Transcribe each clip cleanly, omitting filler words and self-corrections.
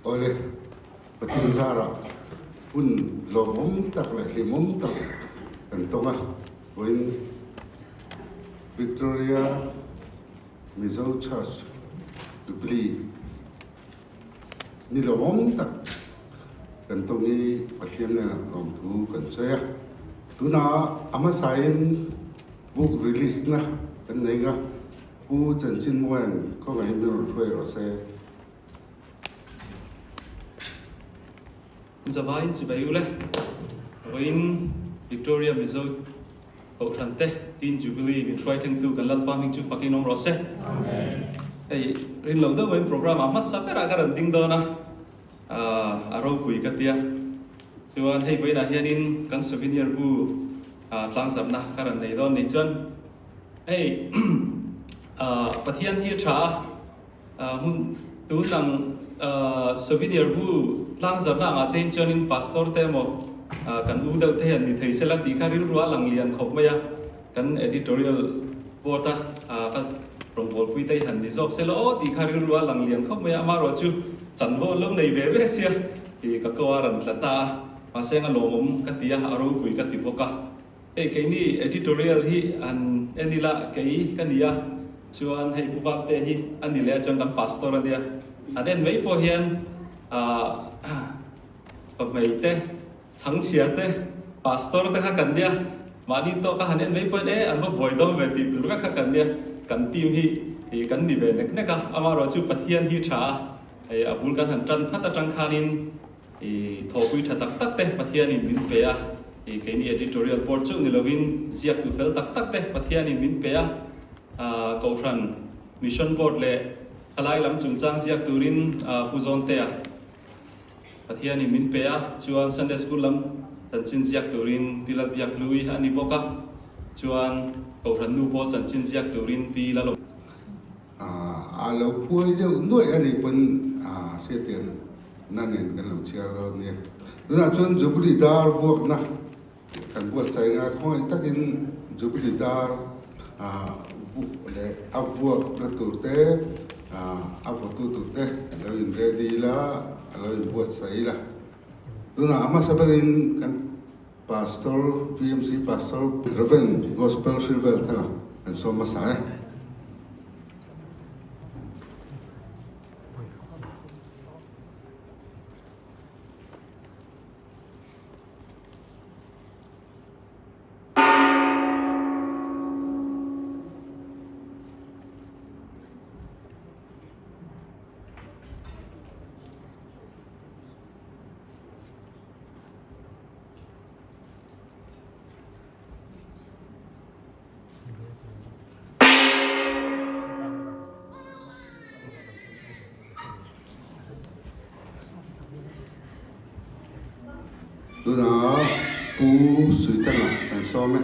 Awle, Pathian zarah hun lawmawm tak leh hlimawm tak kan tawng a, vawiin Victoria Mizo Church Jubilee ni lawmawm tak kan tawng hi Pathian hnenah lawmthu kan sawi a. Tunah a hmasain book release na kan nei nga, Pu Chanchinmuain khawngaihin min rawn hruai rawh se. Zavaiin chibai ule, vawiin Victoria Mizo Kohhran te Teen Jubilee min hruai thlengtu kan Lalpa hming chu fakin awm rawh se. Hei rin lo deuh vawiin program ah hmasa berah ka rawn ding dawn a, a ropui ka tia. Chuan hei vawiinah hianin kan souvenir bu tlangzarhna ka rawn nei dawn nih chuan hei Pathian hi a tha a, Hmun tun ang souvenir bu tlangzarhna angah te hin chuanin pastor te emaw kan u deuh te hian ni thei sela tih kha rilru a lang lian khawp mai a, kan editorial board a ka rawngbawlpui te hi han ni zawk sela aw tih kha rilru a lang lian khawp mai a, amaherawh chu chanvo an lo nei ve ve sia tih ka ko a rawn tla ta a, mahse anga lawmawm ka ti a, a ropui ka ti bawk a. Hei keini editorial hi han en ila kei ka ni a, chuan hei Pu Valte hi a ni leh a chuan kan pastor a nia. Han en mai pawh hian ah pahmei te, chhangchhia te, pastor te kha kan nia. Mahni tawka han en mai pawh hian e an va buai dawn ve tih tur vek kha kan nia. Kan team hi ih kan ni ve nek nek a, amaherawhchu Pathian hi tha a, hei a bul kan han tan phat atang khanin I thawhpui tha tak tak te Pathianin min pe a, i keini editorial board chauh ni lovin ziaktu fel tak tak te Pathianin min pe a, Kohhran Mission Board leh thalai lam chungchang ziak turin Pu Zawntea Pathianin min pe a, chuan Sunday School lam chanchin ziak turin Pi Lalbiakhlui a ni bawk a, chuan Kohhran nu pawl chanchin ziak turin Pi Lalawm. A lo phuai deuh nuaih a nih pawn hriattiang na nen kan lo chhiar dawn nia. Tunah chuan Jubilee dar vuakna kan buatsaih anga khawngaih takin Jubilee dar leh a vuakna tur te a vawtu tur te lo in ready ila a lo in buatsaih ila. Tunah a hmasa berin kan Pastor, PMC Pastor Rev. Gospel Hrilvel thanga kan sawm hmasa e. Tunah Pu Suitanga kan sawm e.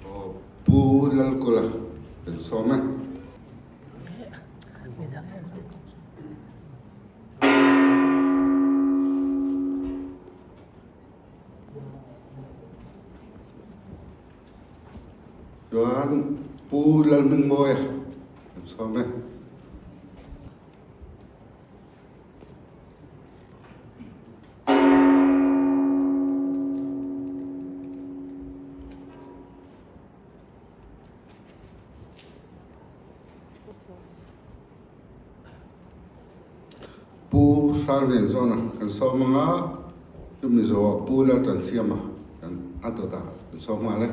Aw Pu Lalkawla kan sawm e. Chuan Pu Lalhmingmawia kan sawm e. Pu Hrallianzawna kan sawm anga chumi zawhah Pu Laltansiama kan a dawtah kan sawm nghal e.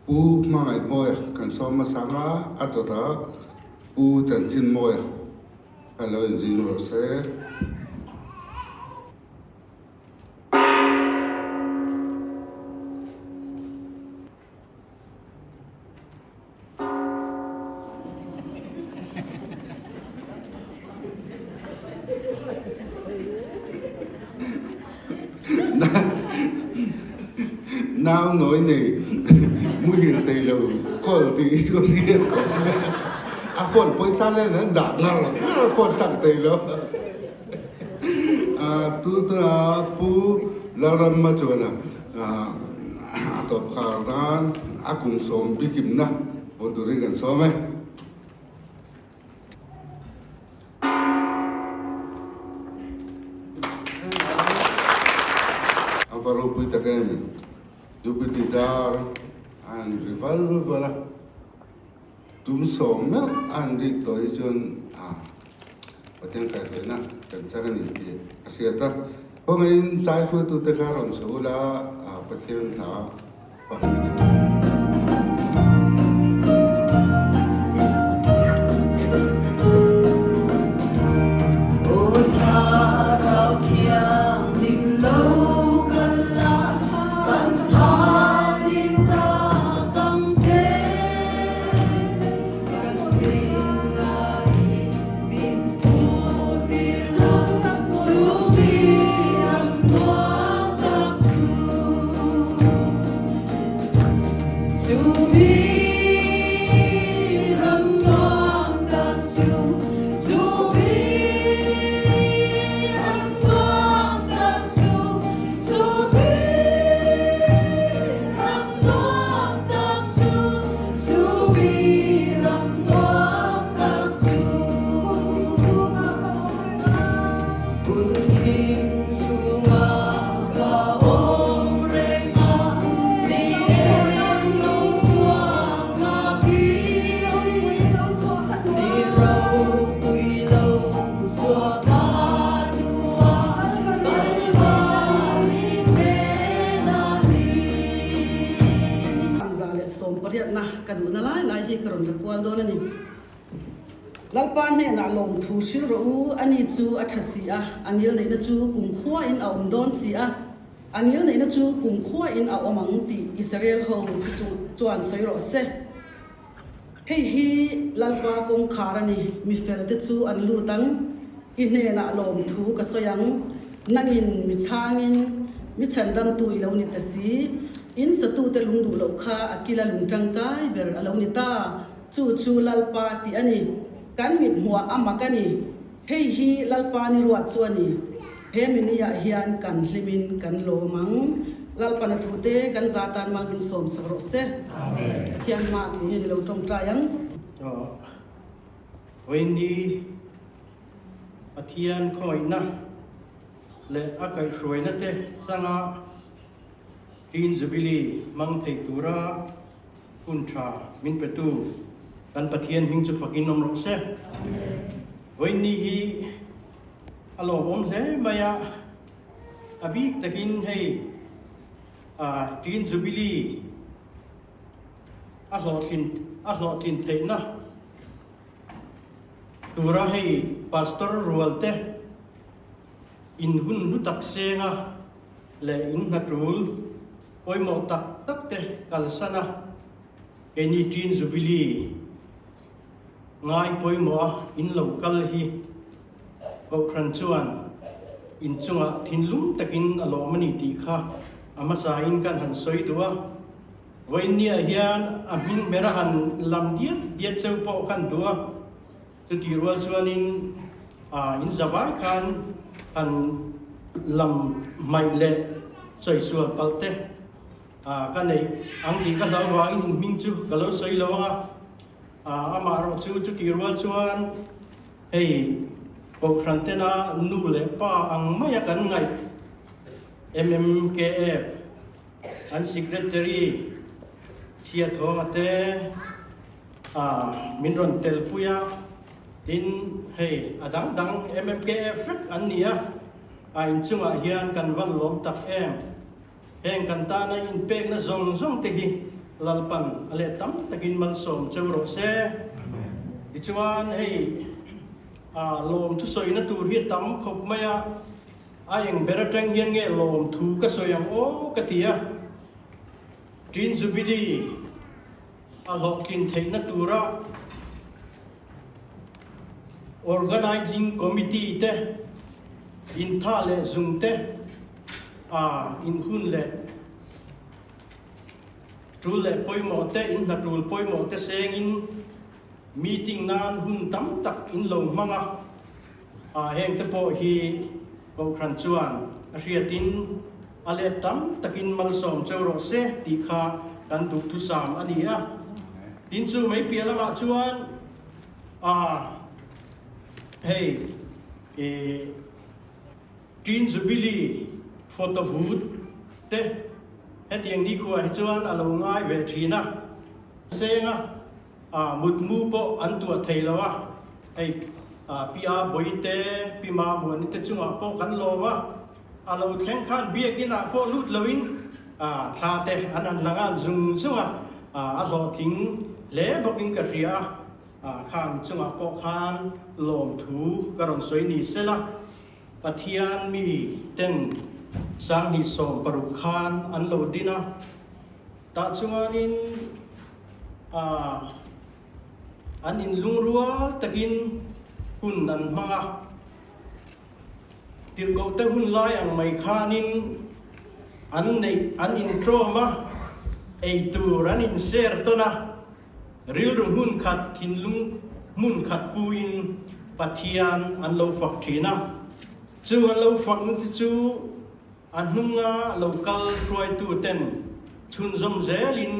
Pu Hmangaihmawia kan sawm hmasa anga a dawtah Pu Chanchinmawia a lo inring rawh se. Nau nawi nei muhil thei lo call tih hi chu a hriat khawp mai a, a phone pawisa len an dah ngar ngar a phone tlang thei lo. Tuna Pu Lalramma chuan a tawp khar nan a kum sawm bikimna vaw turin kan sawm e. A va ropui tak em? Jubilee dar a han ri val val a, tum sawm meuh a han rik tawh hi chuan Pathian kaihhruaina kan chak a ni tih a hriat a. Khawngaihin zai hruaitute kha rawn chho ula Pathian hla Ka duhna lai lai hi ka rawn la kual dawn a ni. Lalpa hnenah lawmthu hril rawh u, ani chu a tha si a, a ngilneihna chu kumkhuain a awm dawn si a, a ngilneihna chu kumkhuain a awm ang tih Israel ho te chuan sawi rawh se. Hei hi Lalpa kawngkhar a ni, mi felte chu an lut ang, i hnenah lawmthu ka sawi ang, nangin mi chhangin mi chhandamtu i lo ni ta si, in satute lungduh loh kha a kila lung tangkai ber a lo ni ta. Chu chu Lalpa tih a ni. Kan mit hmuah a mak a ni. Hei hi Lalpa ni ruat chu a ni. He mini-ah hian kan hlimin kan lawm ang. Lalpana thute kan za tan mal min sawm sak rawh se. Pathian hmaah tunin i lo tawngtai ang. Vawiinni Pathian khawngaihna leh a kaihhruaina te changa Teen Jubilee hmang thei tura Hun tha min petu kan Pathian hming chu fakin awm rawh se. Vawiinni hi a lawmawm hle mai a, a bik takin hei Teen Jubilee a hlawhtlin a hlawhtlin theihna tura hei Pastor rualte in hun hlu tak senga leh in hnatul Pawimawh tak tak te kalsan a, keini Teen Jubilee ngai pawimawh a in lo kal hi Kohhran chuan in chungah thinlung takin a lawm a ni tih kha a hmasain kan han sawi duh a. Vawiinniah hian a hming hmer a han lam diat diat cheu pawh kan duh a, chutih rual chuanin in zavai khan han lam hmaih leh Sawi sual palh te ka neih ang tih ka hlau vangin in hming chu ka lo sawi lo ang a, amah erawh chu chuti rual chuan hei Kohhran tena nu leh pa ang maia kan ngaih MMKF an Secretary Chhiathawnga te min rawn telpui a, tin hei a dang dang MMKF vek an ni a. A inchungah hian kan van lawm tak em? Heng kan tana inpekna zawng zawng te hi Lalpan a leh tam takin malsawm cheu rawh se. Tichuan hei lawm thusawina tur hi a tam khawp mai a, a eng ber atang hian nge lawm thu ka sawi ang aw ka ti a. Teen Jubilee a hlawhtlin theihna tura Organizing Committee te, intha leh zung te, a inhun leh. Tul leh pawimawh te, in hna tul pawimawh te sengin meeting nan hun tam tak in lo hmang a, ah heng te pawh hi Kohhran chuan a hriatin a let tam takin malsawm cheu rawh se tih kha kan duhthusam a ni a. Tin chu mai piah lamah chuan ah hei ih Teen Jubilee photo booth te hetiang nikhua hi chuan a lo ngai ve thin a, senga mutmu pawh an tuah thei lo a, hei Pi A Bawi te, Pi Ma Muani te chungah pawh kan lawm a, a lo thleng khan biakin ah pawh lut loin thla te an han la ngal zung zung a, a hlawhtling hle bawkin ka hria a, khang chungah pawh khan lawmthu ka rawn sawi ni sela. Pathian mi ten 2016 khan an lo din a, tah chuanin an inlungrual takin hun an hmang a. Tirhkohte hun lai ang mai khanin an neih an intrawm a, eitur an inser tawn a. Rilru hmun khat, thinlung hmun khat puin Pathian an lo fak thin a. Chu an lo fakna te chu a hnunga lo kal hruaitu ten chhunzawm zelin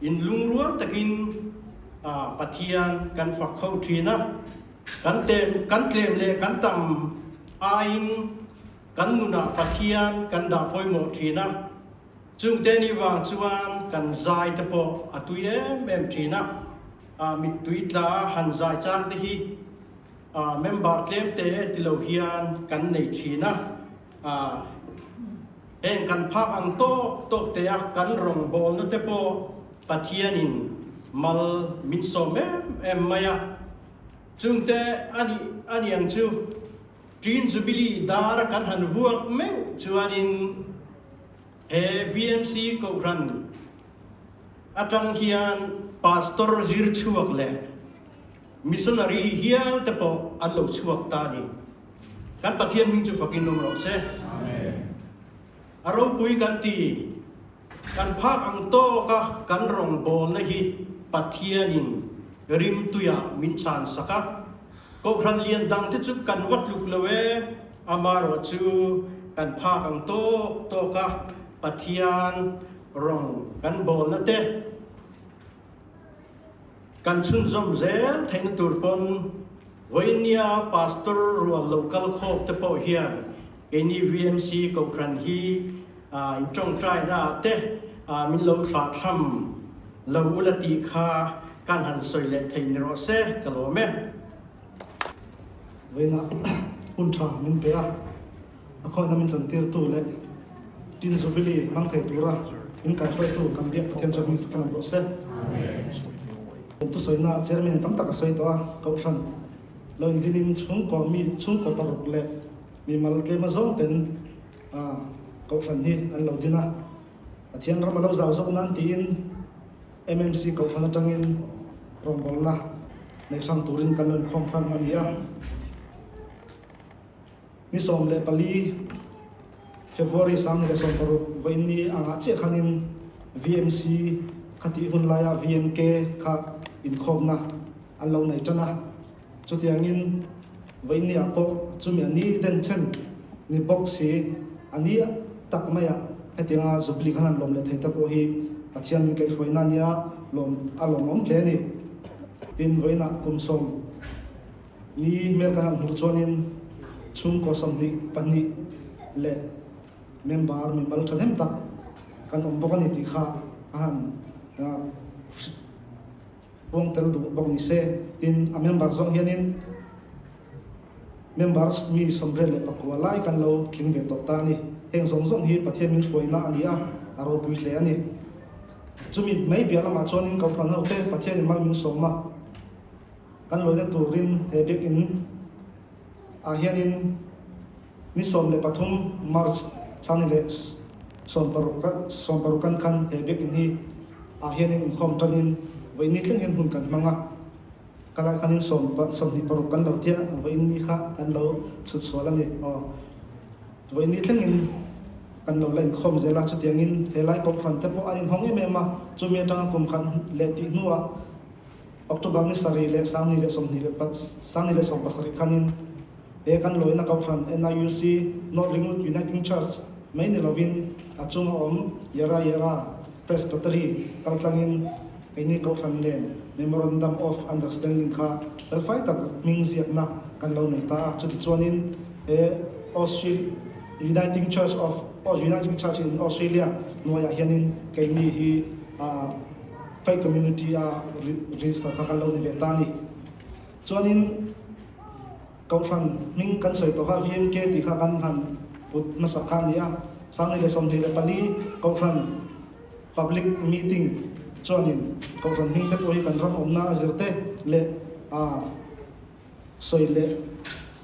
inlungrual takin Pathian kan fak kho thin a. Kan kan tlem leh kan tam aiin kan nunah Pathian kan dah pawimawh thin a. Chungte ni vang chuan kan zai te pawh a tui em em thin a, mittui tla han zai chang te hi member tlem te e ti lo hian kan nei thin a, heng kan phak ang tawk tawk te a kan rawngbawlna te pawh Pathianin mal min sawm em em mai a, chungte a nih a niang chu Teen Jubilee dar kan han vuak meuh chuanin he VMC Kohhran atang hian Pastor zir chhuak leh Missionary hial te pawh an lo chhuak ta a ni. Kan Pathian hming chu fakin awm rawh se. A ropui kan ti. Kan phak ang tawka kan rawngbawlna hi Pathianin rimtuiah min chhansak a. Kohhran lian dangte chu kan va tluk lo e, amarawh chu kan phak ang tawk tawka Pathian rawng kan bawlna te kan chhunzawm zel theihna tur pawn vawinia Pastor rual lo kal khawp te pawh hian keini VMC Kohhran hi in tawngtaina ah te min lo thlahthlam lo ula tih kha kan han sawi leh thei ni rawh se ka lawm e. Vawiinah hun tha min pe a, a khawihna min chantirtu leh Tin Jubilee hmang thei tura min kaihruaitu kan biak Pathian chuan hming fakin awm rawh se. Kum thusawiina Chairman in tam tak a sawi tawh a, Kohhran lo indinin chhungkaw mi chhungkaw paruk leh mimal tlem azawng ten Kohhran hi an lo din a, Pathian ram a lo zau zawk nan tiin MMC Kohhran atangin rawngbawlna nei hrang turin kan lo inkhawm hrang a ni a. Ni 14 February 2016 vawiin angah chiah khanin VMC kha tih hun laia VMK kha inkhawmna an lo nei tan a. Chutiangin vawiinniah pawh chumi a ni den then ni bawk si, a ni tak maiah hetianga Jubilee khan an lawm leh thei te pawh hi Pathian min kaihhruaina a nia lawm a lawmawm hle a ni. Tin, vawiinah kum 10 ni hmel kan han hmuh chuanin chhungkaw 22 leh member mimal thahnem tak kan awm bawk a ni tih kha a han Puang tel duh bawk ni se. Tin, a member zawng hianin members mi 94 lai kan lo tling ve tawh ta a ni. Heng zawng zawng hi Pathian min hruaina a ni a, a ropui hle a ni. Chumi mai piah lamah chuanin Kohhran ho te Pathianin mal min sawm a, kan lawina turin he biakinn ah hianin ni 13 March 2016 kan khan he biakinn hi ah hianin inkhawm tanin vawiin ni thleng hian hun kan hmang a, ka lai khanin 26 kan lo tia vawiin ni kha kan lo chhut sual a ni aw. Vawiin ni thlengin. Kan lo la inkhawm zel a, chutiangin helai Kohhran te pawh an inhawng em em a, chumi atanga kum khat leh tih hnuah October ni sarih leh sangni leh sawmhnih leh sangni leh sawm pasarih khanin he kan lawina Kohhran NIUC, North Ringwood Uniting Church, mai ni lovin a chunga awm Yarra Yarra Presbytery kaltlangin keini Kohhran nen Memorandum of Understanding kha felfai tak hming ziakna kan lo nei ta a, chutichuanin he Australia Uniting Church of Uniting Church in Australia hnuaiah hianin keini hi Faith Community a register kha kan lo ni ve ta a ni. Chuanin Kohhran hming kan sawi tawh kha VMK tih kha kan han put hmasak kha a ni a, 2024 Kohhran Public Meeting chuanin Kohhran hming te pawh hi kan ram awmna a zir te leh sawi leh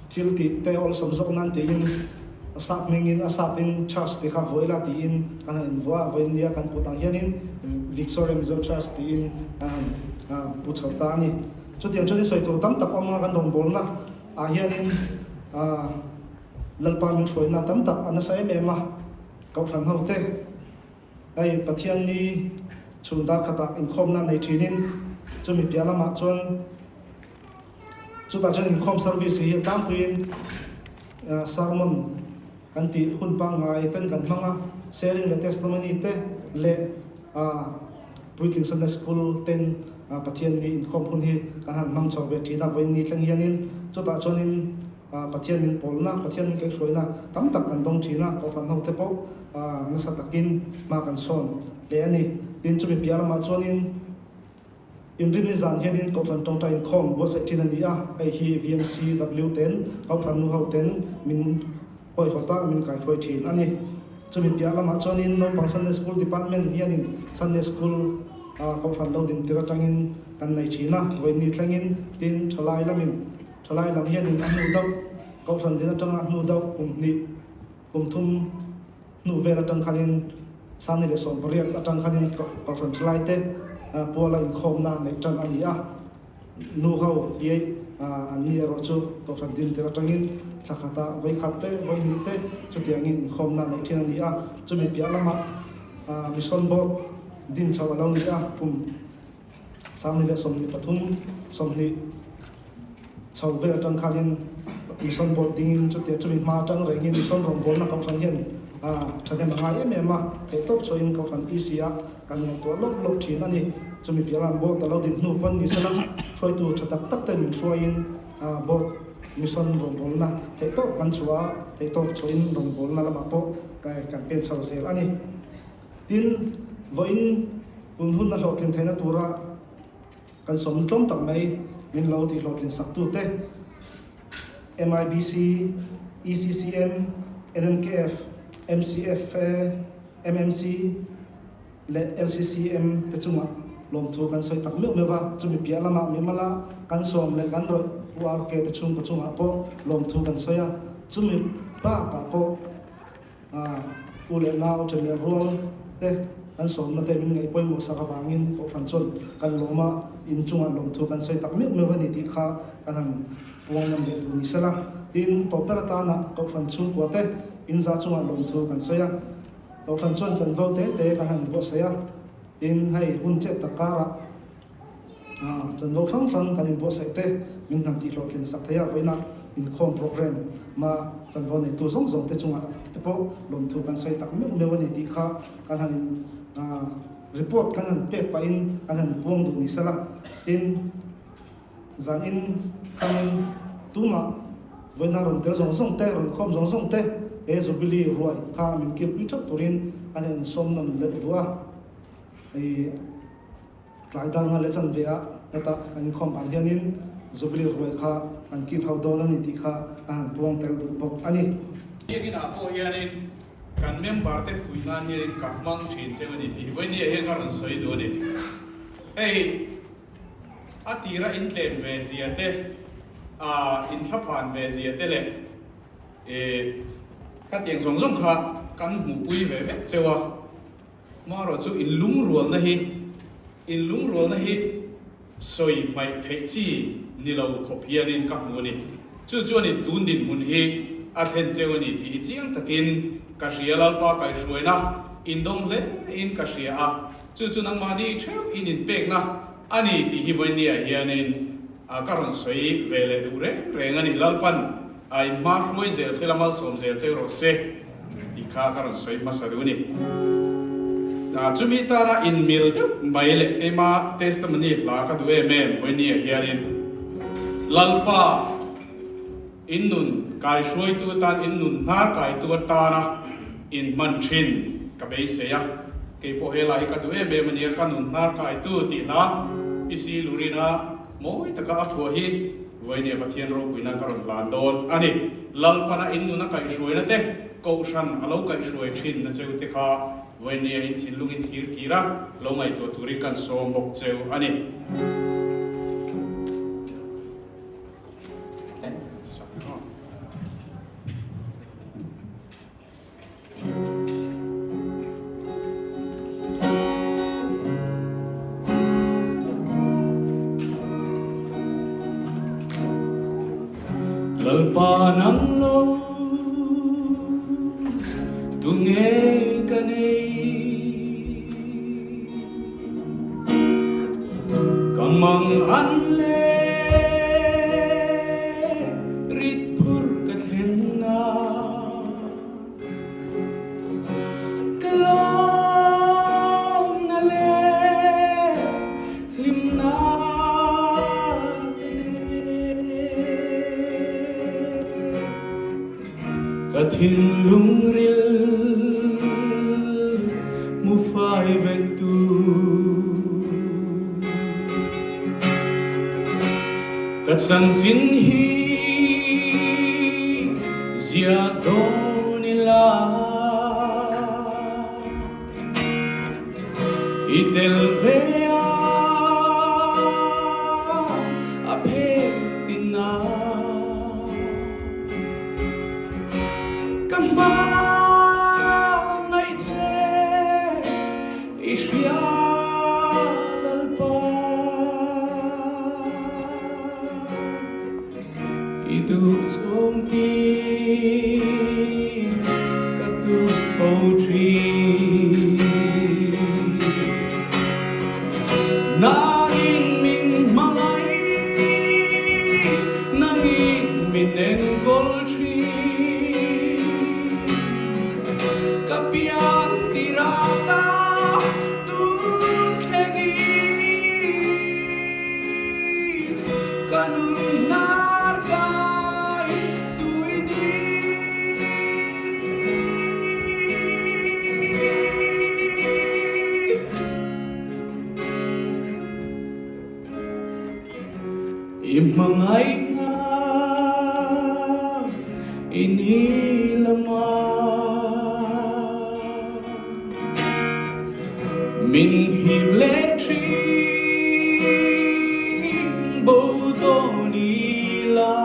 thil tih te awlsam zawk nan tiin a sap hmingin a sap in church ti kha vawi la tiin kan han invuah a, vawiin nia kan put ang hianin Victoria Mizo Church tiin kan han pu chho ta a ni. Chutiang chuan i sawi tur tam tak awm anga kan rawngbawlna ah hianin Lalpa min hruaina tam tak a nasa em em a, Kohhran ho te hei Pathianni chhun dar khatah inkhawmna nei thinin chumi piah lamah chuan Chutah chuan inkhawm service hi a tlangpuiin sermon kan tih hun pangngai ten kan hmang a, sharing leh testimony te leh puitling Sunday School ten Pathian ni inkhawm hun hi kan han hmang chho ve thin a, vawiin ni thleng hianin chutah chuanin Pathian min pawlna, Pathian min kaihhruaina tam tak kan dawng thin a, Kohhran ho te pawh nasa takin hma kan sawn hle a ni. Tin, chumi piah lamah chuanin Inrinni zan hianin Kohhran tawngtai inkhawm buatsaih thin a ni a, hei hi VMCW ten Kohhran nu ho ten min hawihawt a, min kaihruai thin a ni. Chumi piah lamah chuanin naupang Sunday School Department hianin Sunday School a Kohhran lo dintir atangin kan nei thin a, vawiinni thlengin tin thalai lamin thalai lam hianin a hnu deuh Kohhran din atanga hnu deuh kum hnih Kum thum hnu vel atang khanin Sangni leh 18 atang khanin Kohhran thalaite puala inkhawmna neih tan a ni a. Nu ho hi an ni erawh chu Kohhran din tir atangin thla khatah vawi khat te, vawi hnih te chutiangin inkhawmna neih thin a ni a. Chumi piah lamah Mission Board din chho a lo ni a, kum Sangni leh 23, 20 chho vel atang khanin Mission Board dingin chutia chumi hma atang rengin Mission rawngbawlna Kohhran hian thahnem a ngai em em a, theihtawp chhuahin Kohhran EC ah kan ngaihtuah lawk lawk thin a ni. Chumi piah lam Board a lo din hnu pawn ni sela hruaitu tha tak tak ten min hruaiin Board Mission rawngbawlna theihtawp kan chhuah a, theihtawp chhuahin rawngbawlna lamah pawh kan pen chho zel a ni. Tin, vawiin hun hun a hlawhtlin theihna tura kan sawmna tlawm tak mai min lo tih hlawhtlin saktute MIBC, ECCM, NMKF, MCFA, MMC leh LCCM te chungah lawmthu kan sawi tak meuh meuh va, chumi piah lamah mimala kan sawm leh kan rawih Pu RK te chhungkaw chungah pawh lawmthu kan sawi a, chumi bakah pawh U leh nau ṭhen leh rual te kan sawmna te min ngaih pawimawh sak avangin Kohhran chuan kan lawm a, in chungah lawmthu kan sawi tak meuh meuh a ni tih kha kan han puang ngam leh duh ni sela. Tin, tawp ber atana Kohhran chhungkua te in za chungah lawmthu kan sawi a, Kohhran chuan chanvo te te kan han inbuatsaih a, tin hei hun chep tak karah, Chanvo hrang hrang kan inbuatsaih te min han tihhlawhtlin sak thei a, vawiinah inkhawm program ma chanvo neitu zawng zawng te chungah te pawh lawmthu kan sawi tak meuh meuh a ni tih kha kan han in report kan han pek pahin kan han puang duh ni sela. Tin, zanin khanin tumah vawiinah rawn tel zawng zawng te, rawn khawm zawng zawng te he Jubilee ruai kha min kilpui theuh turin kan han insawm nawn leh duh a. Tlai dar nga leh chanve ah hetah kan inkhawm vang hianin Jubilee ruai kha an kil ho dawn a ni tih kha a han puang tel duh bawk a ni. Biakinn ah pawh hianin kan member te fuih nan hianin ka hmang thin cheu a ni tih hi vawinia hian ka rawn sawi duh a ni. Hei a tira intlem ve zia te, inthlaphan ve zia te leh khatiang zawng zawng kha kan hmuhpui ve vek cheu a. Marawh chu inlungrualna hi inlungrualna hi sawi hmaih theih chi ni lo khawp hianin ka hmu a ni. Chu chuanin tun dinhmun hi. a thlen cheu a ni tih hi chiang takin ka hria. Lalpa kaihhruaina indawng hle in ka hria a, chu chu nangmahni theuh in inpekna a ni tih hi vawinia hianin ka rawn sawi ve leh duh reng reng a ni. Lalpan a inhma hruai zel se la malsawm zel cheu rawh se tih kha ka rawn sawi hmasa duh a ni. Chumi tana inmil deuh mai leh keima testimony hla ka duh em em vawinia hianin Lalpa, In nun kaihruaitu atan, in nun hnar kaitu atana in hman thin ka beisei a. Kei pawh helai hi ka duh em em a nia, ka nun hnar kaitu tih hla PC Lurina mawi taka a phuah hi vawinia Pathian ropuina ka rawn hlan dawn a ni. Lalpana in nuna kaihhruaina te, Kohhran a lo kaihhruai thin na cheu te kha vawinia in thinlungin thlir kir a, lo ngaihtuah turin kan sawm bawk cheu a ni. Lalpa nang lo tu nge ka nei Ka mang an le rit phur ka thleng a, ka lawmna le hlimna te nen. Ka thinlung ril hmu fai vek tu. Ka chanchin hi ziak dawn ila. I tel ve a, a phet tin a. Ka hmangaih che i hria Lalpa. I duh zawng ti ka duh fo thin. Nangin min hmangaih, nangin min enkawl thin. Ka pian tirata tun thlengin. Ka nun hnar kai tui ni. I hmangaihna i ni lama min hip leh thin bo dawn ila.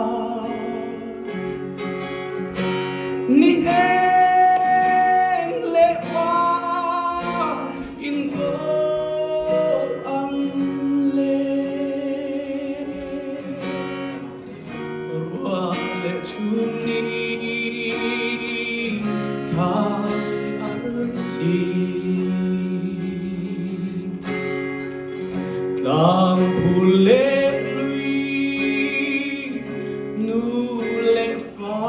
Ni eng leh par in kawl ang le. Ruah leh chhum ni thlai arsi. Tlang phul leh lui nu leh fa.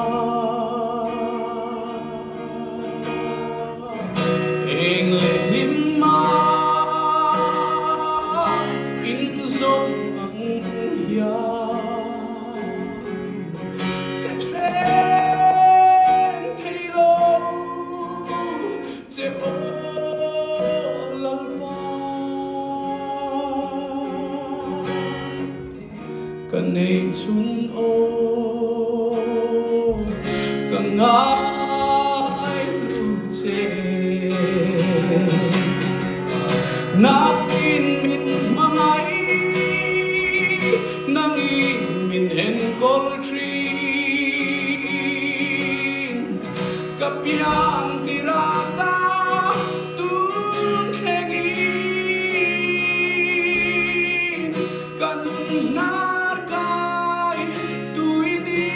Eng leh hlim ma in zawm ang hian ka then thei lo che aw Lalpa. Ka nei chhun aw ka ngai lu che. Nakin min hmangaih, nangin min enkawl thin. Ka piang tirata tun thlengin. Ka nun hnar kai tui ni.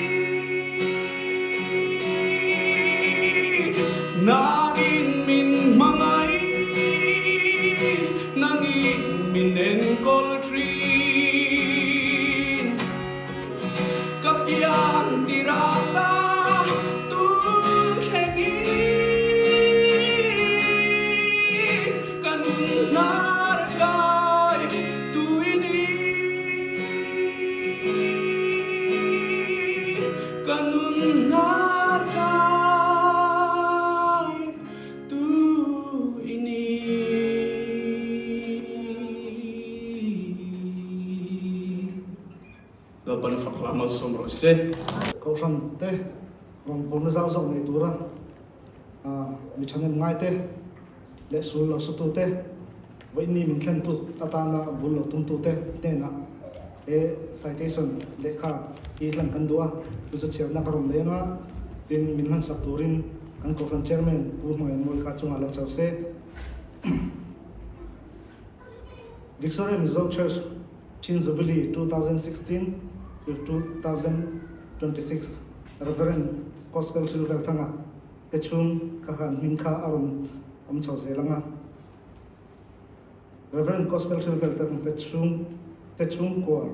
Lalpan fak hla malsawm rawh se. Kohhran te rawngbawlna zau zawk nei tura mi thahnem ngai te leh sul lo sutu te, vawiinni min thlentu atana bul lo tumtu te hnenah he citation lehkha hi hlan kan duh a, chu chu chhiarna ka rawn nei anga tin min hlansak turin kan Kohhran Chairman Pu Hmangaihmawii kha chungah lo chho se. Victoria Mizo Church Chin Jubilee 2016 to 2026 Rev. Gospel Hrilvelthanga te chhung ka han hming kha a rawn awm chho zel ang a. Rev. Gospel Hrilvelthanga te chhung te chhungkua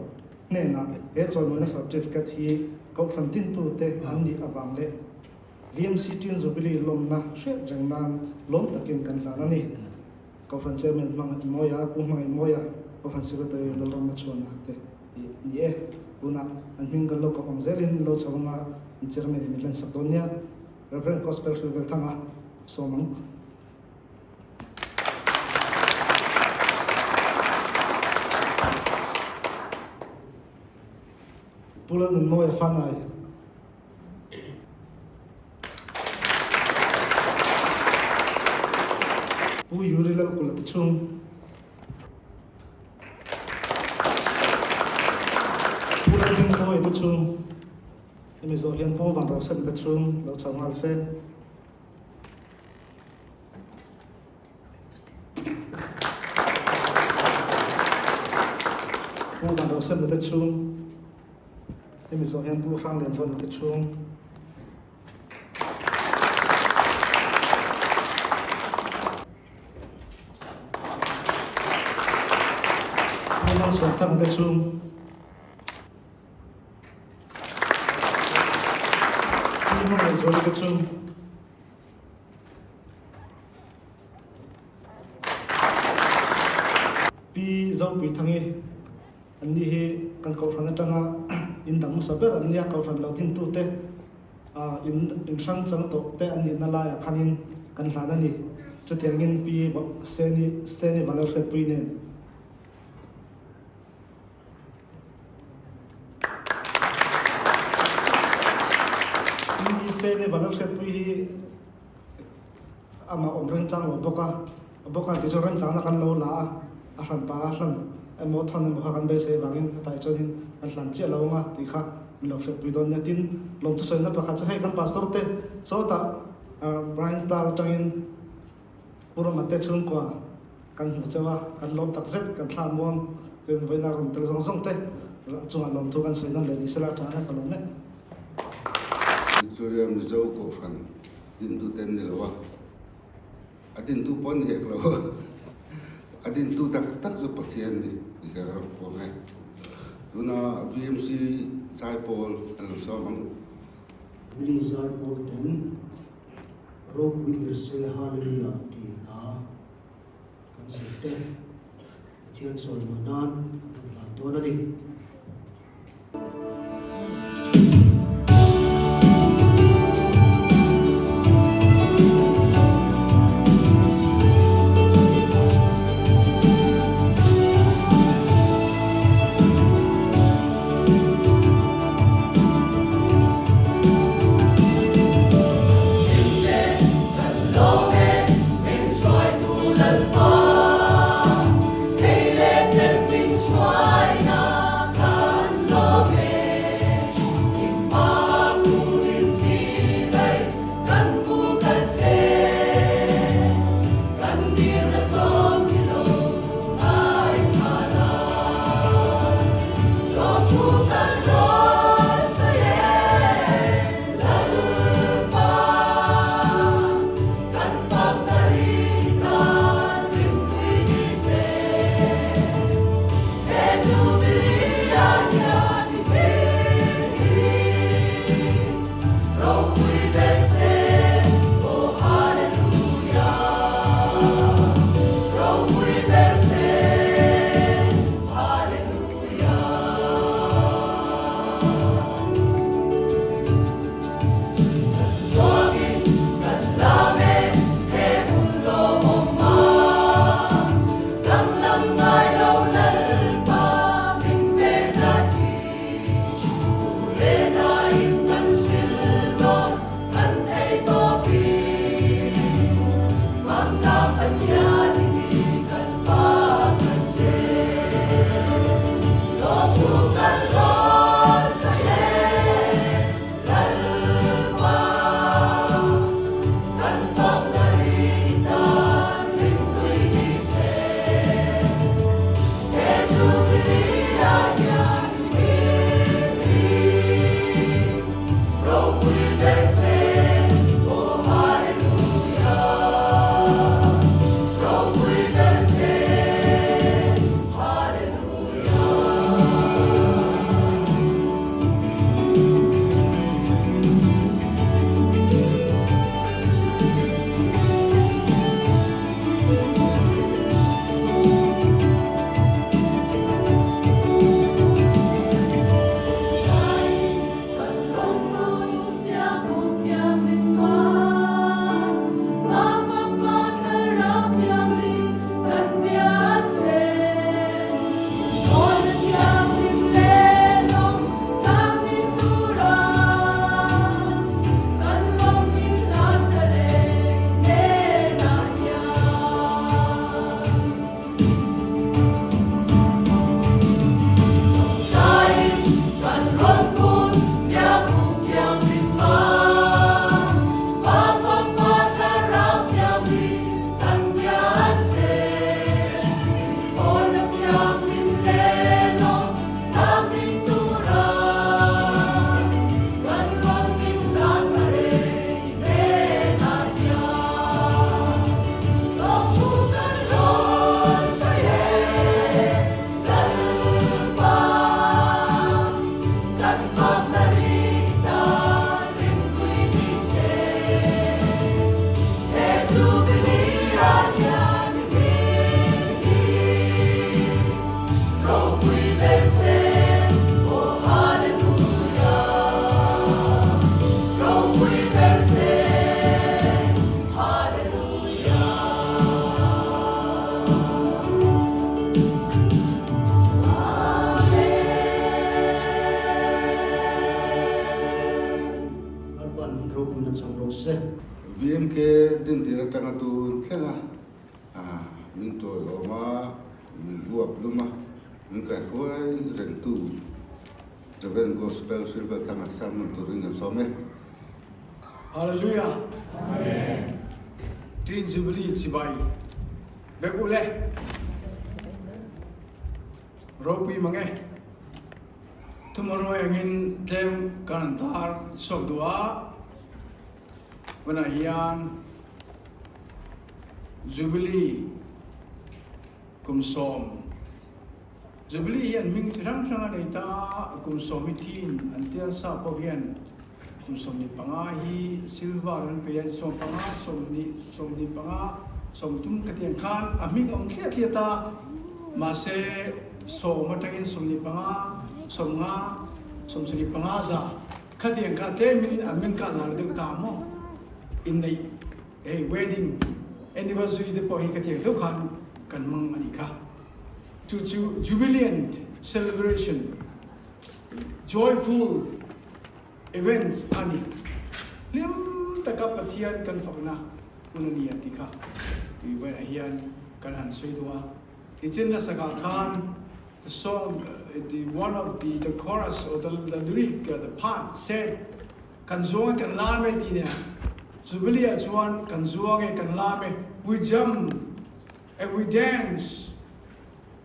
hnenah he chawimawina certificate hi Kohhran tintute an nih avang leh VMC Chin Jubilee lawmna hriat reng nan lawm takin kan hlan a ni. Kohhran Chairman Hmangaih Mawia, Pu Hmangaih Mawia, Kohhran Secretary Lalrama Chhuana te hi ni e. Tunah an hming kan lo kawp ang zelin lo chho anga an Chairman in min hlansak dawn nia. Rev. Gospel Hrilvelthanga sawm ang. Pu Lalnunmawia Fanai. Pu Yuri Lalkula te chhung. Pu Lalhmingmawia te chhung. Hemi zawh hian Pu Vanrosem te chhung lo chho nghal se. Pu Vanrosem te chhung. Hemi zawh hian Pu Hranglianzuala te chhung Pu Malsawmthanga te chhung Pi Hmangaihzuali te chhung Pi Zopuithangi Anni hi kan Kohhran atanga in dang hmasa ber an nia, Kohhran lo dintute in in hrang chang tawh te an nihna laiah khanin kan hlan a ni. Chutiangin Pi Seni Seni Valalhriatpui nen. Pi Seni Valalhriatpui hi Amah awm remchang lo bawk a, bawk a tichuan remchangna kan lo la a, a hran pa a hlan emaw thawn emaw kha kan beisei avangin hetah chuanin kan hlan chiah lo ang a tih kha min lo hriatpui dawn nia. Tin, lawmthusawiina pakhat chu hei kan pastor te sawtah Brian Star atangin Pu Rama te chhungkua kan hmu chauh a, kan lawm tak zet, kan thla muang chuan vawiina rawn tel zawng zawng te chungah lawmthu kan sawi nawn leh ni sela tha ang e ka lawm e. Victoria Mizo Kohhran Dintu te an ni lo a, a dintu pawh an ni hek lo a, a dintu tak tak chu Pathian ni tih kha ka rawn puang e. Tuna VMC Zaipawl an lo sawm ang. Billy Zaipawl ten ropui ber se Hallelujah tih hla kan zir te Pathian sawimawi nan kan rawn hlan dawn a ni. Kan fakna rik dan rimtui ni se. He Jubilee ah hian i hming hi ropui ber se, Aw Hallelujah. Ropui ber se, Hallelujah. Amen. Lalpan ropuina chang ro se. VMK dintir atanga tun thleng a, min tawiawm a, min uap lum a, min kaihruai rengtu Rev. Gospel Hrilvelthanga sermon turin kan sawm e. Hallelujah! Amen! Teen Jubilee chibai vek u le. Ropui mang e. Tomorrow engin tlem kan an tar chhuak duh a. Hunah hian Jubilee kum sawm Jubilee hian hming chi hrang hrang a nei ta a, kum sawmi thin an tia sa pawh hian kum 15 hi silver an pe a, 15, 20, 25, 30 ka ti ang khan a hming a awm thliah thliah ta, mahse sawm atangin 25, 50, 75 za khatiang kha tlemin a hming kha a lar deuh ta maw? Inneih hei wedding anniversary te pawh hi khatiang deuh khan kan hmang a nih kha. Chu chu jubilant celebration, joyful events a ni. Hlim taka Pathian kan fakna hun a ni a ti kha tui vawiinah hian kan han sawi duh a. Nichin nasakah khan the song, the one of the the chorus or the the lyric, the part said, Kan zuang e kan lam e tih nia. Jubilee ah chuan kan zuang e kan lam e, we jump. And we dance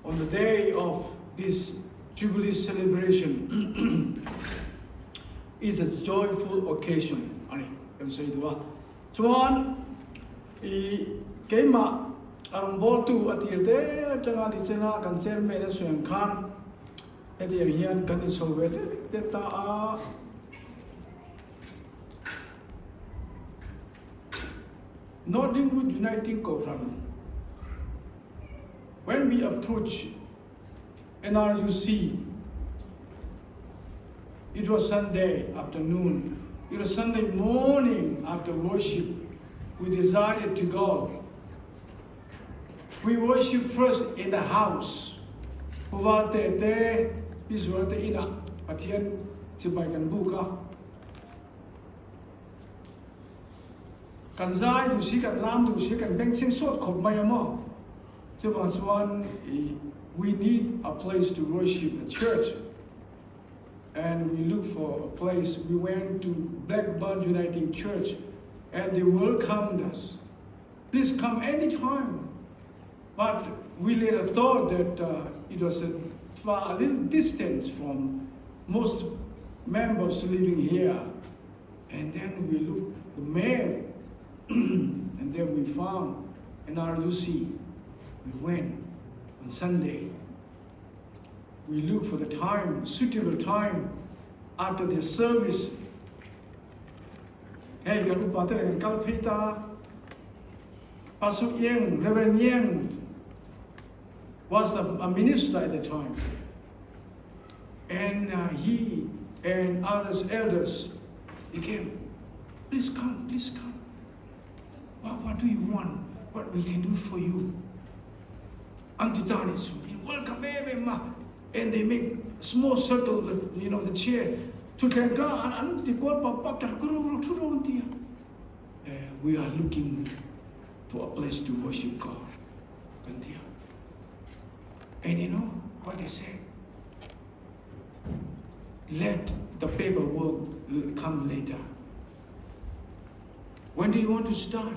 on the day of this Jubilee celebration is a joyful occasion a ni kan sawi duh a. Chuan i keimah a rawngbawltu a tir te atanga nichena kan chairman a sawi ang khan hetiang hian kan inchho ve det det ta a. North Ringwood Uniting Kohhran When we approach NRUC it was Sunday afternoon it was Sunday morning after worship we decided to go we worship first in the house Pu Valte te Pi Zuala te inah Pathian chibai kan buk a. Kan zai duh si, kan lam duh si, kan bengchheng sawt khawp mai a maw? Chuvang chuan we need a place to worship a church and we look for a place. We went to Blackburn Uniting Church and they welcomed us. Please come anytime. But we later thought that uh, it was a far a little distance from most members living here. And then we looked the map, and then we found an RUC. We went on Sunday. We looked for the time, suitable time after the service. Hei kan upa te kan kal phei ta. Pastor Yang, Reverend Yang was a, a minister at the time. And uh, he and others elders, they came. Please come, please come. What, what do you want? What we can do for you? Antitanis, welcome em And they make small circle, the, you know, the chair. Thutthleng kha an an ti kual pap pap tar kuru ru thu ru an ti a. Eh, we are looking for a place to worship God. Kan ti a. And you know what they said? Let the paperwork come later. When do you want to start?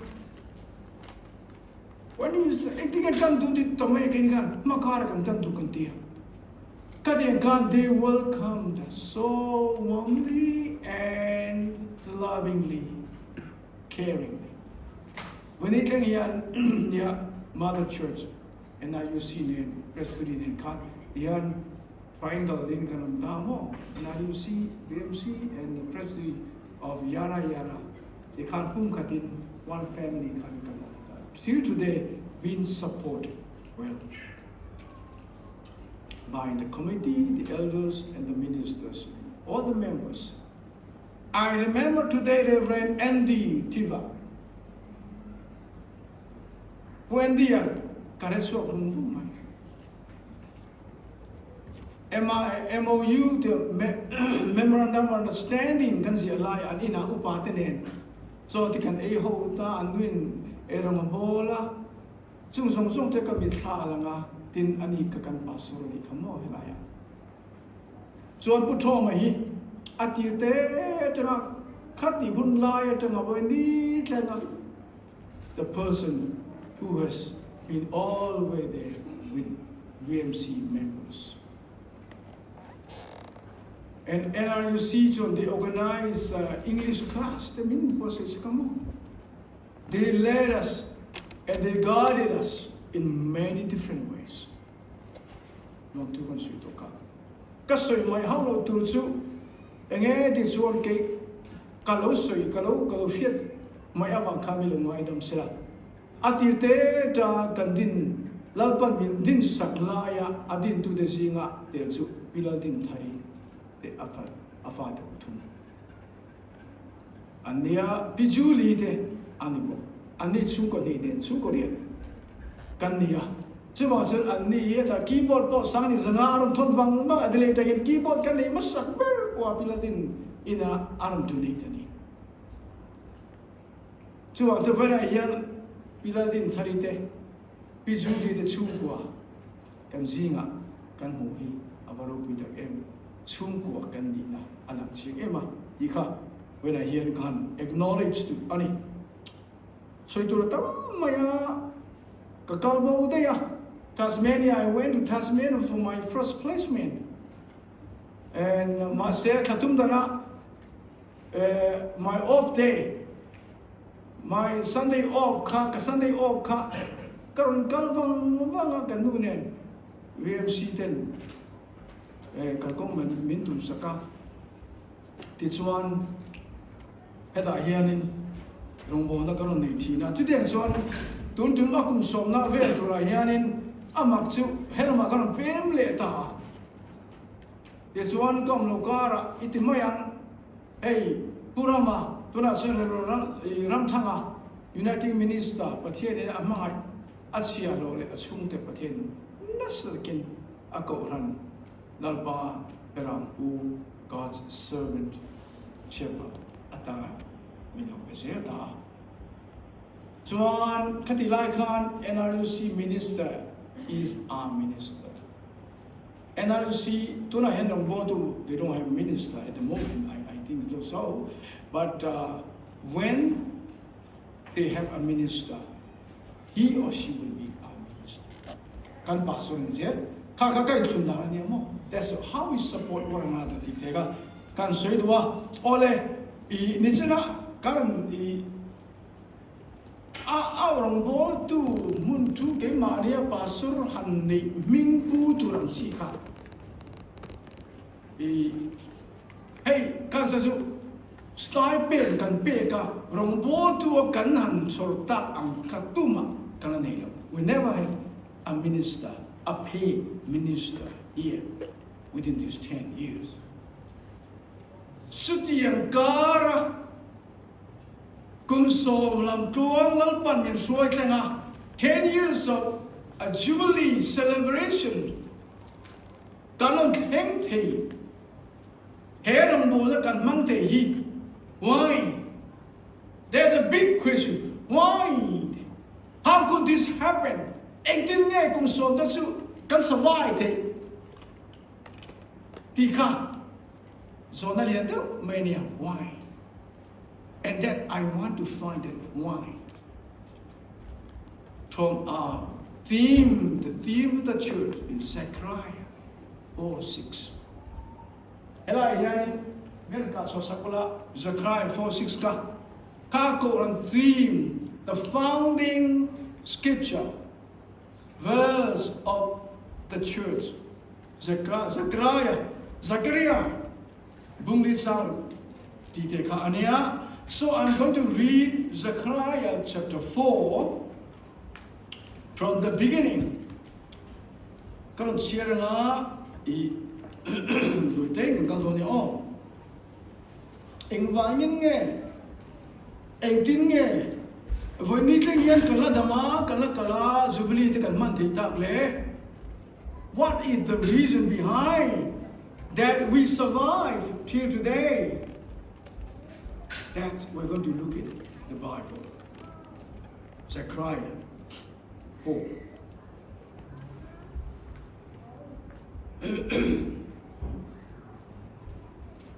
When do you start? Engtin nge tan dun ti tawh keini khan hmakara kan tan duh kan ti a. Khatiang khan they welcomed us so warmly and lovingly, caringly. Vawni thleng hian nia Mother Church NIUC nen Presbytery nen khan hian. Triangle in kan awm ta maw? NRUC, VMC and the Presby of Yarra Yarra te khan pumkhatin one family khan kan awm ta. Till today been supported well by the committee, the elders and the ministers, all the members. I remember today Reverend Andy Tiva. Pu Andy-a ka hre chhuak vung vung mai. MOU te Memorandum of Understanding kan ziah lai an inah upa te nen chaw te kan ei ho ta an nuin eirawng a bawl a, chung zawng zawng te ka mitthla a lang a, tin ani ka kan pastor a nih kha maw helai ah. Chuan Pu Thawma hi a tir te atanga khatih hun lai atanga vawi ni thleng a the person who has been all the way there with VMC members. And NRUC chuan they organize uh, English class te min process ka mo. They led us and they guided us in many different ways. Lawm thu kan sui tawh kha. Ka sawi mai hauh loh tur chu enge ti chuan kei ka lo sawi ka lo ka lo hriat mai avang khan min lo ngaidam sela. A tir te ta kan din Lalpan min din sak laia a dintute zinga tel chu Pi Laldinthari te a fa a fate pathum an nia. Pi Julie te a ni bawk. Anni chhungkaw hnih nen chhungkaw riat kan ni a. Chuvang chuan anni hi hetah keyboard pawh sang ni zanga a rawn thawn vang vang a, delay takin keyboard kan neih hmasak ber pawh a Pi Ladin ina a rawn donate a ni. Chuvang chu vawiinah hian Pi Laldin Thari te, Pi Julie te chhungkua kan zingah kan hmuh hi a va ropui tak em, chhungkua kan nihna a lang chiang em a tih kha vawiinah hian ka han acknowledge duh a ni. Sawi tur a tam mai a, ka kal bo daih a, Tasmania, I went to Tasmania for my first placement and mahse thla tum danah my off day, my Sunday off kha, ka Sunday off kha ka rawn kal vang vang a ka nu nen VMC ten kalkawng min tum sak a, tichuan Hetah hianin rawngbawlna ka rawn nei thin a, chutiang chuan tun tum a kum sawmna vel turah hianin a mak chu helamah ka rawn pem leh ta a. Tichuan ka awm lo karah i ti mai ang, hei Pu Rama tunah chuan Ramthanga Uniting Minister Pathianin a hmangaih a chhia hlawh leh a chhungte Pathian nasa takin a kohhran Lalpa Berampu God's servant Shepherd atanga min lo pe zel ta a. Chuan khati lai khan NRUC Minister is our minister. NRUC tunah hian rawngbawltu they don't have minister at the moment I I think so but when they have a minister he or she will be our minister. Kan pastor in zel kha kha ka inthlun dan a nia maw? That's how we support one another tih te kha kan sawi duh a. Awle i nichina kan i a au rawngbawltu hmun chu keimahnia pastor han neih hming pu tur ang chi kha i hei kan sawi chu stipend kan pek a rawngbawltu a kan han chhawr tak ang kha tumah kan la nei lo. We never had a minister, a paid minister here within these 10 years. Chutiang kara kum sawm lam tluang Lalpan min hruai thleng a, 10 years of a jubilee celebration kan rawn thleng thei, he rawngbawlna kan hmang thei hi why? There's a big question, why? How could this happen? Engtin nge kum sawmte chu kan survive theih tih kha zawhna lian deuh mai a nia. Why? And that I want to find that why from our theme, the theme of the church in Zechariah 4:6. Helai hianin min kah chhuah sak ula, Zechariah 4:6 kha Kha Kohhran theme, the founding scripture verse of the church. Zechariah, Zakaria bung li chang tih te kha a nia. So I'm going to read Zechariah chapter 4 from the beginning. Ka rawn chhiar anga i vui te in kal dawn nia aw. Engvangin nge, engtin nge vawiin thleng hian kan la dam a, kan la kal a, Jubilee te kan hman theih tak le? What is the reason behind that we survive till today? That's we're going to look in the Bible. Zechariah 4.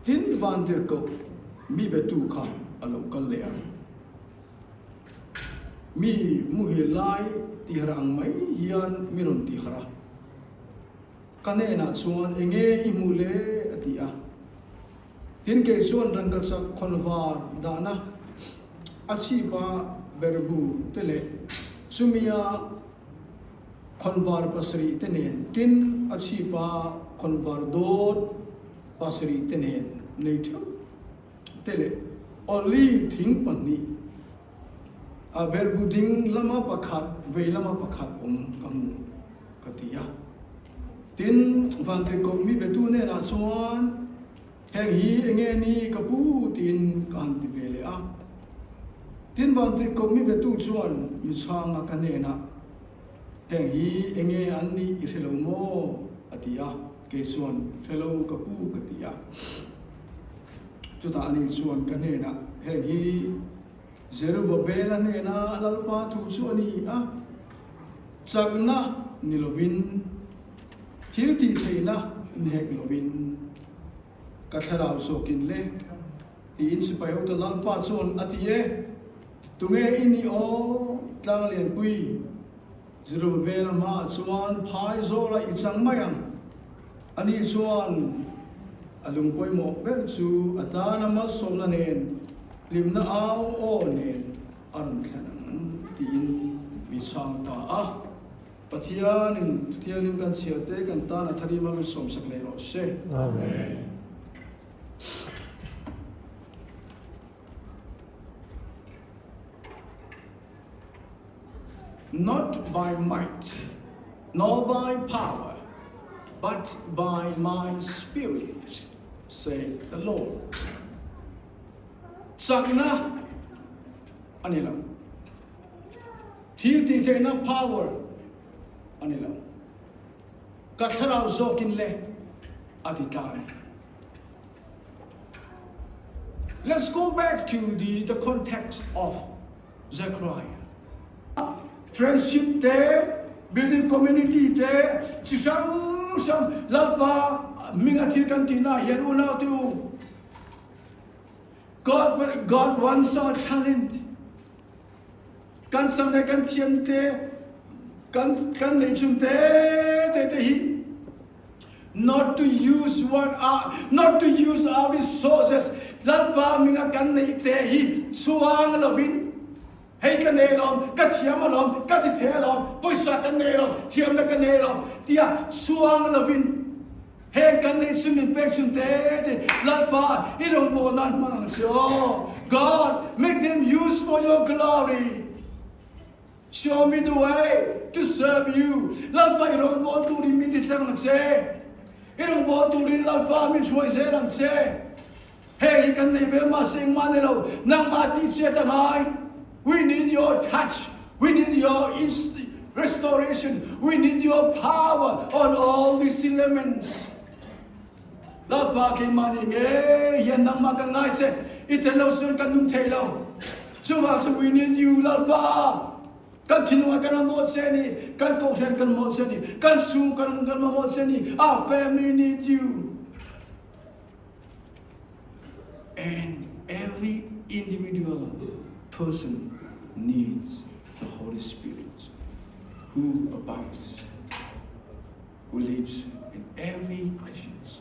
Tin vantirhkoh mi betu kha a lo kal leh a, mi muhil lai tihar ang mai hian mi rawn tihar a, ka hnenah chuan enge i hmuh le a ti a. Tin kei chuan rangkachak khawnvar dahna a chhipa berbu te leh chumia Khawnvar pasarih te nen tin a chhipa khawnvar dawt pasarih te nen nei theuh te leh olive thing pahnih a berbu ding lama pakhat vei lama pakhat awm ka hmu ka ti a. Tin, Vantirhkoh mi betu hnenah chuan heng hi enge ni ka pu tiin ka han ti ve leh a. Tin, Vantirhkoh mi betu chuan mi chhanga ka hnenah Heng hi enge an nih i hre lo maw? a ti a, kei chuan hre lo ka pu ka ti a. Chutah ani chuan ka hnenah, Heng hi Zerubbabela hnena Lalpa thu chu a ni a, chakna ni lovin, thil tih theihna ni hek lovin ka thlarau zawkin le, tiin sipai hote Lalpa chuan a ti e. Tunge i nih aw tlang lianpui Zerubbabela hmaah chuan phai zawla i chang mai ang. Ani chuan a lung pawimawh ber chu a tana malsawmna nen hlimna au aw nen a rawn thlen ang tiin mi chhang ta a. Pathianin Thuthianghlim kan chhiar te kan tan a tharim a rawn sawmsak leh rawh se. Amen. Not by might, nor by power, but by my spirit, saith the Lord. Chakna a ni lo. Thil tih theihna power a ni lo. Ka thlarau zawkin le a ti tla a ni. Let's go back to the the context of Zechariah. Friendship te, building community te, chi hrang hrang Lalpa hminga thil kan tihna ah hian unau te u, God God wants our talent. Kan sam le kan thiam te, kan kan neih chhun te te te hi not to use what our, not to use our resources Lalpa minga kan neih te hi chuang lovin hei ka nei lawm ka thiam alawm ka ti thei alawm pawisa kan nei lawm thiamna ka nei lawm tia chuang lovin heng kan neih chhun min pek chhun te te Lalpa i rawngbâwl nan hmang ang che aw God make them use for your glory Show me the way to serve you Lalpa i rawngbâwl turin min ti chang ang che. I rawngbâwl turin Lalpa min hruai zel ang che. Heng hi kan nei ve mahse engmah ni lo, nangmah tih chiat a ngai. We need your touch, we need your restoration, we need your power on all these elements. Lalpa keimah nih ngei hian nangmah kan ngai che, i tel lo cun kan nung thei lo. Chuvang cun we need you Lalpa. Kan thinlung ah kan mamawh che ni, kan kohhran kan mamawh che ni, kan chung kan kan mamawh che ni. Our family need you. And every individual person needs the Holy Spirit who abides who lives in every Christians.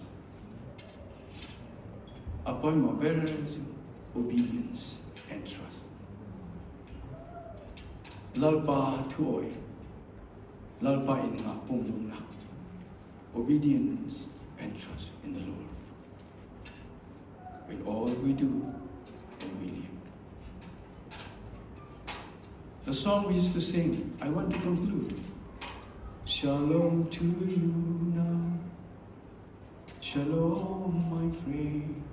A pawimawh ber chu obedience and trust. Lalpa thuawi, Lalpa in ngah pumhlumna. Obedience and trust in the Lord in all we do and we live. The song we used to sing, I want to conclude. Shalom to you now. Shalom, my friend.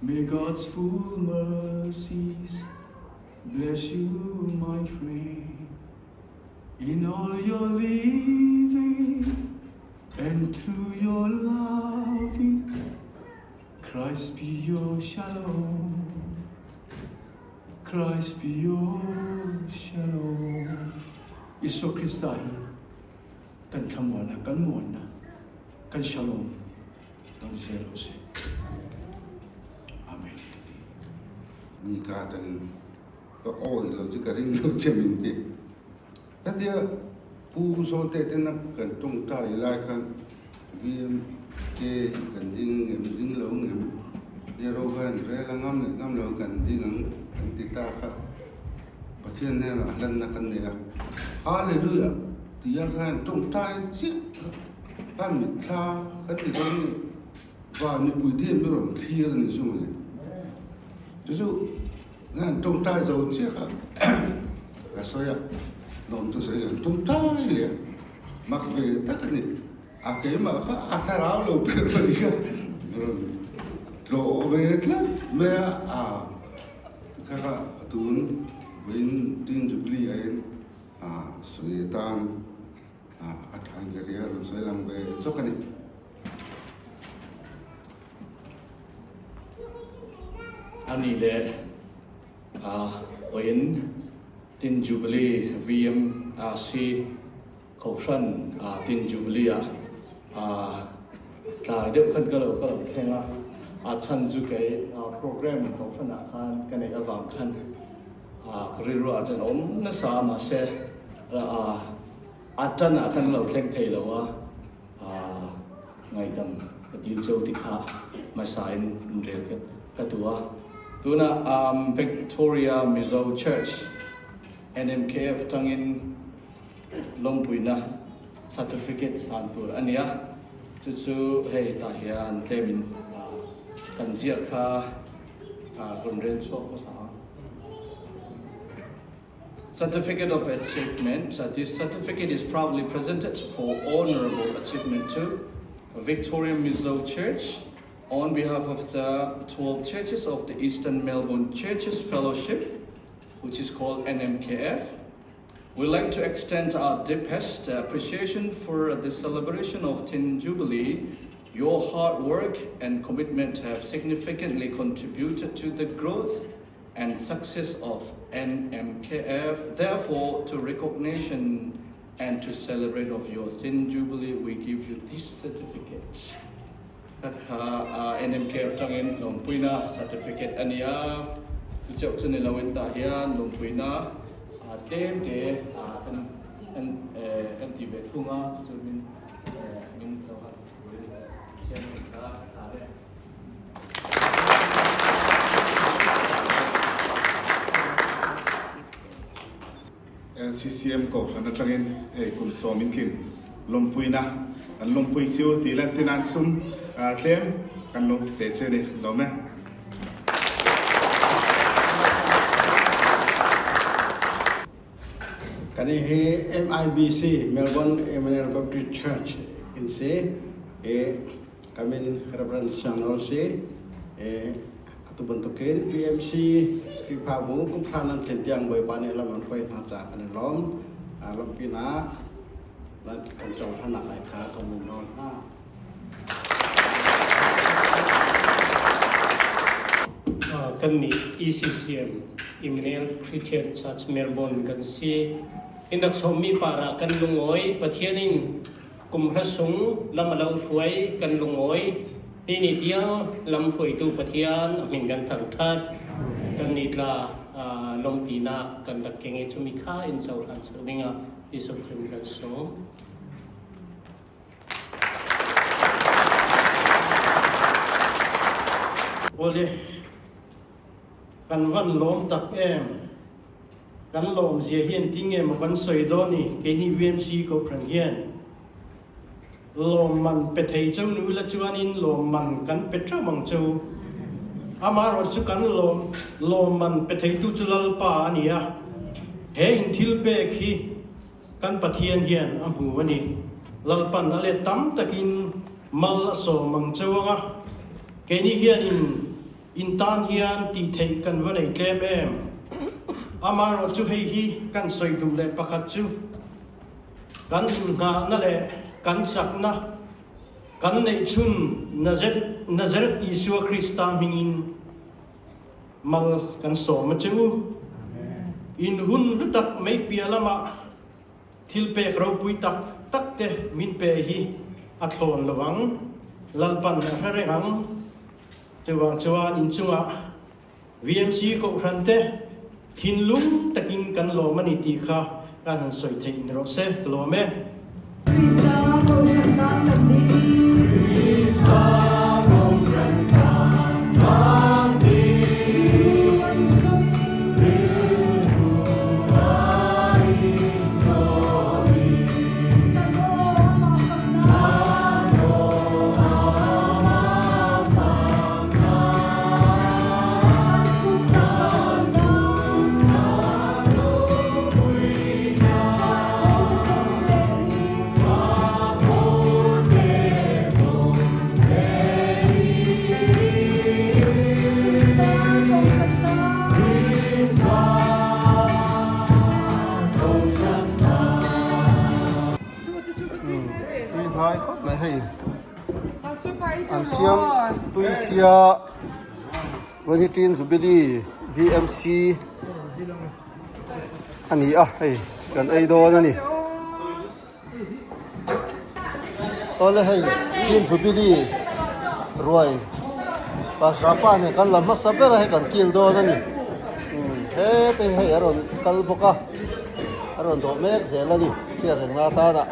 May God's full mercies bless you, my friend, in all your living and through your loving. Christ be your shalom. Christ be your shalom. Isua Krista hi kan thlamuanna, kan muanna, kan shalom lo ni zel rawh se. Amen. Mi ka atangin ka awi lo che ka ring lo che min ti. Hetia Pu Zawlte tena kan tawngtai lai khan VMK hi kan ding ngem ding lo ngem Nero khan rel a ngam leh ngam lo kan ding ang kan ti ta kha Pathian hnenah hlanna kan nei a. Hallelujah tia khan tawngtai chiah kha mitthla kan ti dawn nge van mipui te hian min rawn thlir a ni chu mawle. Chu chu Ngan tawngtai zo chiah kha ka sawi a, lawm chu sawi an tawngtai leh mak ve tak a ni. A keimah kha a thlarau lo ber mai kha rawn tlawh ve tlat mai a, a kha kha tun vawiin Tin Jubilee ah hian a sawi atan a tha in ka ria rawn sawi lang ve zawk a ni. A nih leh vawiin Tin Jubilee VMRC Kohhran Tin Jubilee ah tlai deuh khan ka lo ka lo thleng a, a chhan chu kei program Kohhran ah khan ka neih avang khan ka rilru ah chuan a awm nasa a mahse a tan ah khan a lo thleng thei lo a. Ngaihdam ka dil cheu ti kha hmasain rel ka duh a. Tunah Victoria Mizo Church NMKF tangin lawmpuina certificate hlan tur a ni a, chu chu hei tah hian tlemin kan ziah kha rawn rel chhuak hmasa ang. Certificate of Achievement This certificate is proudly presented for honorable achievement to Victoria Mizo Church on behalf of the 12 churches of the Eastern Melbourne Churches Fellowship, which is called NMKF. We'd like to extend our deepest appreciation for the celebration of Tin Jubilee. Your hard work and commitment have significantly contributed to the growth and success of NMKF. Therefore, to recognition and to celebrate of your Tin Jubilee, we give you this certificate. Kha kha NMKF tangin lawmpuina certificate a ni a, chu chauh chu ni loin tah hian lawmpuina tlem te kan kan ti ve thung a, chu chu min min chauha turin Pathian kha a thlah e. LCCM Kohhran atangin hei kum sawmin tlin lawmpuina kan lawmpui chu tih lan tin an sum tlem kan lo pe che a ni lawm e. Kan i hi MIBC, Melbourne Emmanuel Baptist Church in si i Ka min Rev. Siang Nawl si. Atu bantukin PMC Khrihfabu kumhra nan tlin tiang Bawipa nih lam an hruai hna caah kan i lawm. Lawmhpinak nan kan cohlannak lai kha ka mun nawl hna. Kan nih ECCM Emmanuel Christian Church Melbourne kan si. In rak sawmmi par ah kan lungawi Pathian in Kum hra sung lam a lo hruai kan lungawi ni ni tiang lam hruaitu Pathian a min kan thangṭhat. Kan nih tla lawmpinak kan rak keng i cumi kha in cohlan ser dingah Jesuh Khrih kan sawm. Awle, kan van lawm tak em. Kan lawmzia hian tinge maw kan sawi dawn i keini VMC Kohhran hian. Lawmman pe thei cheu ni ula chuanin lawmman kan pe teuh ang cheu. Amaherawh chu kan lawm lawmman pe theitu chu Lalpa a ni a, he inthil pek hi kan Pathian hian a hmu a ni. Lalpan a let tam takin mal a sawm ang cheu ang a, keini hianin in tan hian tih theih kan va nei tlem em. Amaherawh chu hei hi kan sawi duh leh pakhat chu, Kan inngahna leh kan chakna kan neih chhun Nazareth Isua Krista hmingin mal kan sawm a che u. In hun hlu tak mai piah lamah thil pek ropui tak tak te min pe hi a thlawn lo ang, Lalpan a hre reng ang. Chuvang chuan inchungah VMC Kohhran te thinlung takin kan lawm a ni tih kha kan han sawi theih ni rawh se, ka lawm e. Krista Kohhran tan kan ding. Krista Kohhran tan kan ding. Rilru a inzawmin. Rilru a inzawmin. Kan aw amah fakna. Kan aw amah fakna. Tui hnai khawp mai hei an siam tui sia. Vawi hi Teen Jubilee VMC a ni a hei kan ei dawn a ni. Awle hei Teen Jubilee ruai Pasra pa nen kan la hmasa ber a hei kan kil dawn a ni. Hete hi hei a rawn kal bawk a a rawn dawh mek zel a ni hriat reng na atana.